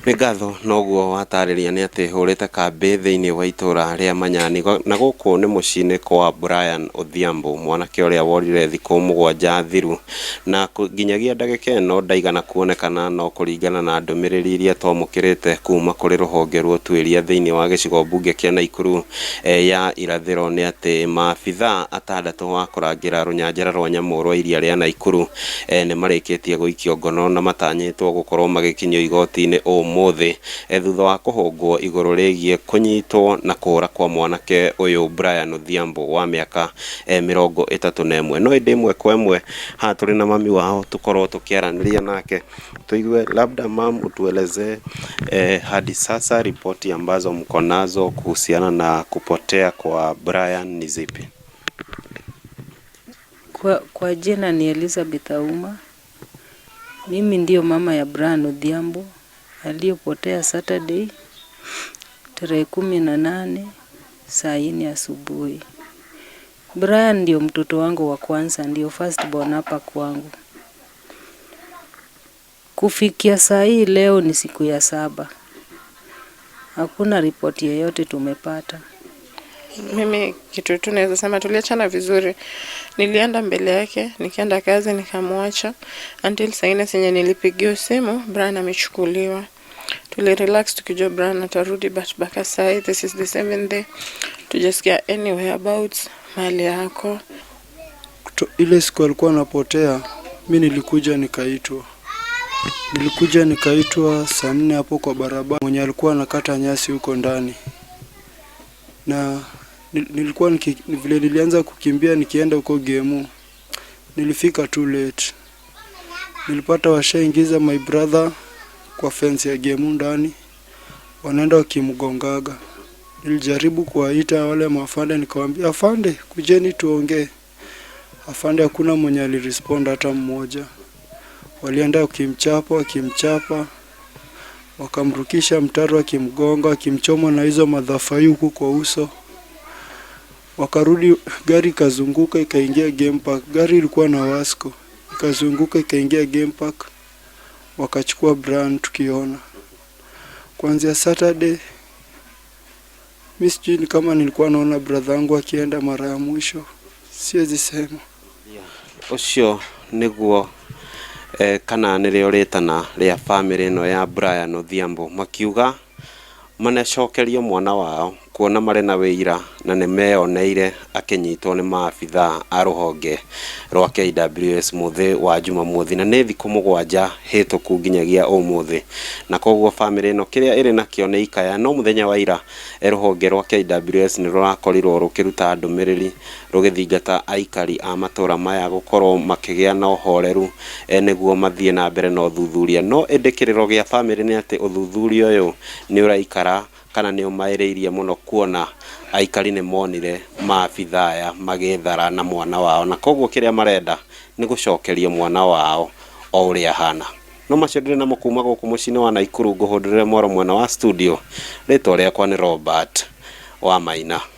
Nĩ ngatho noguo watarĩria nĩ atĩ hũrĩte kambĩ thĩinĩ wa itũra rĩa Manyani na gũkũ nĩ mũciĩ-inĩ kwa Brian Odhiambo, mwanake ũrĩa worire thikũ 7 thiru na nginyagia ndagĩka ĩno ndaigana kuonekana, no kũringana na ndũmĩrĩri iria twamũkĩrĩte kuma kũrĩ rũhonge rwa ũtuĩria thĩinĩ wa gĩcigo mbunge kĩa Naikuru ya irathĩro nĩ atĩ maabithaa atandatũ wa kũrangĩra rũnyanjara rwa nyamũ rwa iria rĩa Naikuru nĩ marĩkĩtie gũikio ngono na matanyĩtwo gũkorwo magĩkinyio igoti-inĩ ũmũthĩ thutha wa kũhũngwo igũrũ rĩgiĩ kũnyitwo na kũũra kwa mwanake ũyũ Brian Odhiambo wa mĩaka 31. No ĩndĩ ĩmwe kwa ĩmwe haha tũrĩ na mami wao tũkorwo tũkĩaranĩria nake tuigue, labda mam, utuelezee hadi sasa ripoti ambazo mko nazo kuhusiana na kupotea kwa Brian ni zipi? Kwa jina ni Elizabeth Auma. Mimi ndio mama ya Brian Odhiambo aliyopotea Saturday tarehe 18 saa 4 asubuhi. Brian ndio mtoto wangu wa kwanza, ndio first born hapa kwangu. Kufikia saa hii leo ni siku ya 7. Hakuna ripoti yoyote tumepata. Mimi kitu tu naweza sema tuliachana vizuri. Nilienda mbele yake, nikaenda kazi nikamwacha until saa 4 senye nilipigiwa simu Brian amechukuliwa. Tulirelax tukijua Brian atarudi, but mpaka saa hii, this is the seventh day, tujasikia anywhere about mahali yako. Ile siku alikuwa anapotea, mi nilikuja nikaitwa. Nilikuja nikaitwa saa 4 hapo kwa barabara, mwenye alikuwa anakata nyasi huko ndani. Na nilikuwa vile nilianza kukimbia nikienda huko gemu, nilifika too late. Nilipata washaingiza my brother kwa fence ya gemu ndani, wanaenda wakimgongaga. Nilijaribu kuwaita wale maafande, nikawaambia, "Afande, kujeni tuongee." Afande hakuna mwenye alirespond hata mmoja. Walienda wakimchapa, wakimchapa, wakamrukisha mtaro, wakimgonga, wakimchoma na hizo madhafai huku kwa uso. Wakarudi, gari ikazunguka ikaingia game park. Gari ilikuwa na Wasco, ikazunguka ikaingia game park, wakachukua Brian tukiona. Kuanzia Saturday, mi sijui ni kama nilikuwa naona brother yangu akienda mara ya mwisho, siwezi sema. Ũcio nĩguo kana nĩrĩo rĩtana rĩa bamĩrĩ ĩno ya Brian Odhiambo makiuga manecokerio mwana wao kuona marĩ na wĩira na nĩ meyoneire akĩnyitwo nĩ maabithaa a rũhonge rwa KWS mũthĩ wa Jumamothi na nĩ thikũ 7 hĩtũku nginyagia ũmũthĩ, na koguo bamĩrĩ ĩno kĩrĩa ĩrĩ nakĩo nĩ ikaya. No mũthenya wa ira rũhonge rwa KWS nĩ rũrakorirwo rũkĩruta ndũmĩrĩri rũgĩthingata aikari a matũra maya gũkorwo makĩgĩa na ũhoreru nĩguo mathiĩ na mbere na ũthuthuria. No ĩndĩ kĩrĩro gĩa bamĩrĩ nĩ atĩ ũthuthuria ũyũ nĩ ũraikara kana nĩ ũmaĩrĩirie mũno kuona aikari nĩ monire maabithaa aya magĩthara na mwana wao, na koguo kĩrĩa marenda nĩ gũcokerio mwana wao o ũrĩa ahana. No macio ndĩrĩ namo kuma gũkũ mũciĩ-inĩ wa Naikuru, ngũhũndũrĩre mwaro mwena wa studio. Rĩtwa rĩakwa nĩ Robert wa Maina.